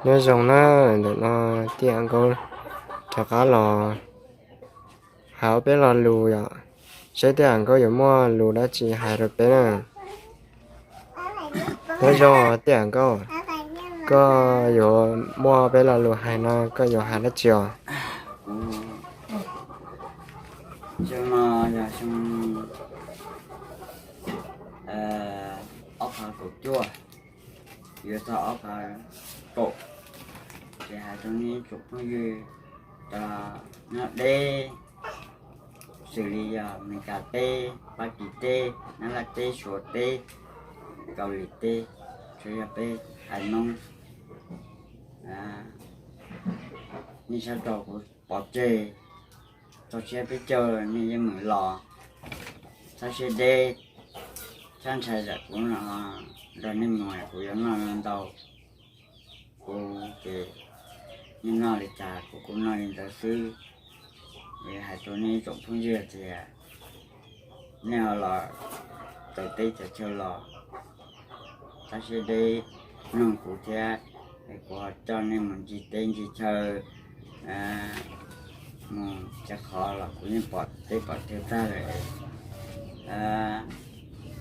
Nyob zoo na, ntawm no Tij Am Nkaub rov qab los hais ob peb lo lus yom, saib Tij Am Nkaub yuav muaj lus dab tsi hais rau peb na. Nyob zoo Tij Am Nkaub, koj yuav muaj peb lo lus hais no, koj yuav hais dab tsi os? Xyoo no yog xyoo ob phav kaum cuaj yuav txog ob phav kaum, ces hais rau nej tsoom phooj ywg cov nyob deb, xws li yog Amelikas teb, Fab Kis teb, Nyab Laj teb, Suav teb, Kaus Lim teb, tsuas yog peb haiv Hmoob, nej txhob rau kuv pov tseg, txog tsiab peb caug nej yeej meem los, txhob siab deb, txhob ntshai tsam kuv nrog nej mus kuv yuav noj ntau, kuv ces nej noj li cas kuv kuj noj li ntawd xwb. Es hais rau nej tsoom phooj ywg tias nej ho los txawv teb txawv chaw los, txhob siab deb, noog kuv thiab, es kuv ho coj nej mus ncig teb ncig chaw, mus cov qhov los kuv yeej pom teb pom chaw tag lawm.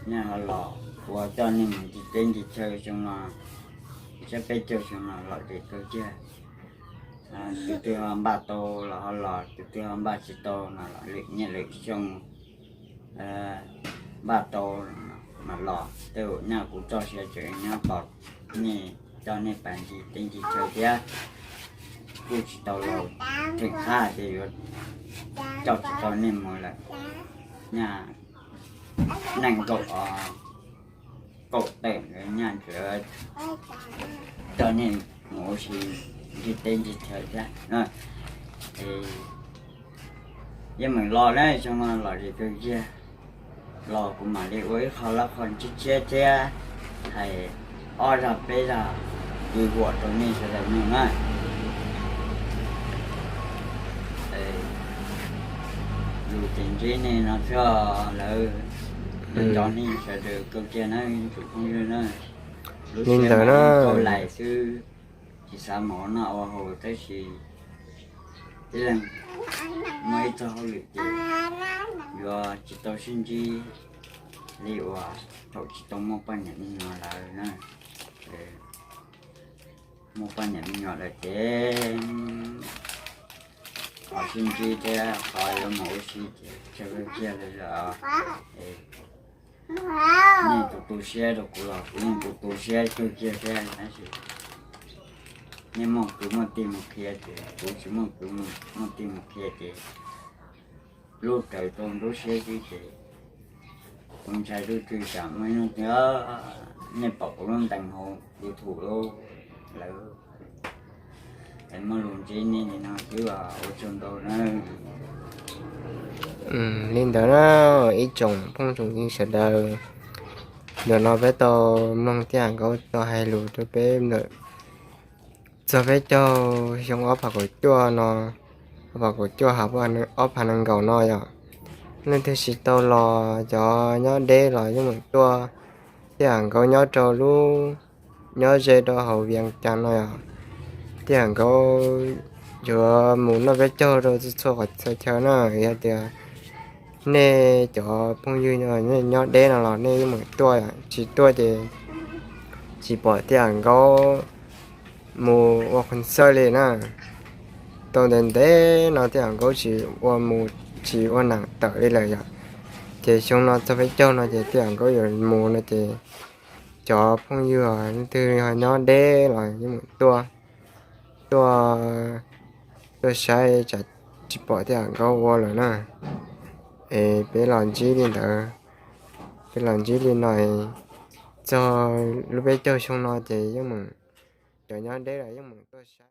Nej ho los, kuv ho coj nej mus ncig teb ncig chaw xyoo no, tsiab peb caug xyoo no lom zem kawg kiag. Tus twg ho npaj tau los ho los, tus twg ho npaj tsis tau no los lwm niaj lwm xyoo npaj tau mam los. Tej zaum nyaj kuv txoj sia tseem nyob tos nej, coj nej pais ncig teb ncig chaw thiab, kuj tsis tau laus theem qab ces yuav coj tsis tau nej mus lawm. Nyaj nees nkaum, kaum tawm ntawd nyaj tseem coj nej mus ua si ncig teb ncig chaw thiab. Yeej meem los na, xyoo no lom zem kawg kiag. Los kuv mam li ua ib qho lab qho tshiab tshiab thiab, hais ob zaj peb zaj kwv huam rau nej sawv daws mloog na. Lus ces ntsib nej no xwb, lawv cov nej sawv daws kawg kiag na, tsoom phooj ywg na. Lub siab mas kau lais xwb, tsis xav mus ua noj ua haus tab sis tib leeg muaj ib txoj hauj lwm ces yuav tsis tau sib ntsib li uas thaum tsis tau muaj poj niam me nyuam lawm na. Muaj poj niam me nyuam lawm ces qhov sib ntsib thiab qhov yuav mus ua si ces tsawg kiag li lawm. Nej tus tu siab rau kuv los kuv yeej tus tu siab kawg kiag thiab tab sis nej muaj kwv muaj tij mus qhia ces kuv tsis muaj kwv muaj tij mus qhia ces lub raws tau nruab siab xwb ces kuv ntshai lub twg tsam muaj ib hnub twg nej pom kuv lub ntees hauv YouTube lawm. Es muaj lus ntsib nej li no xwb, ua tsaug ntau na. Li ntawd na, ib tsoom phooj tsoom ywg sawv daws, ntawm no peb tau mloog Tij Am Nkaub tau hais lus rau peb ntawm txog peb caug xyoo ob phav kaum cuaj no, ob phav kaum cuaj ha ob phav nees nkaum no yom. Leej twg tsis tau los, cov nyob deb los yeej meem tuaj. Tij Am Nkaub nyob rau lub, nyob ze rau hauv Vias Cas no yom. Tij Am Nkaub yuav mus noj peb caug rau txhua txhua qhov txhia chaw na. Yog tias nej cov phooj ywg nyob deb no los nej yeej meem tuaj, tsis tuaj ces tsis pom Tij Am Nkaub mus ua concert li na. Tau ntev ntev no Tij Am Nkaub tsis ua mus, tsis ua nam tawm li lawm yom. Ces xyoo no txog peb caug no ces Tij Am Nkaub yuav mus no ces cov phooj ywg leej twg nyob deb los yeej meem tuaj, tuaj, tuaj saib tsam tsis pom Tij Am Nkaub ua lawm na. Es peb los ntsib li ntawd, peb los ntsib li no, txog lub peb caug xyoo no ces yeej meem, cov nyob deb los yeej meem tuaj saib.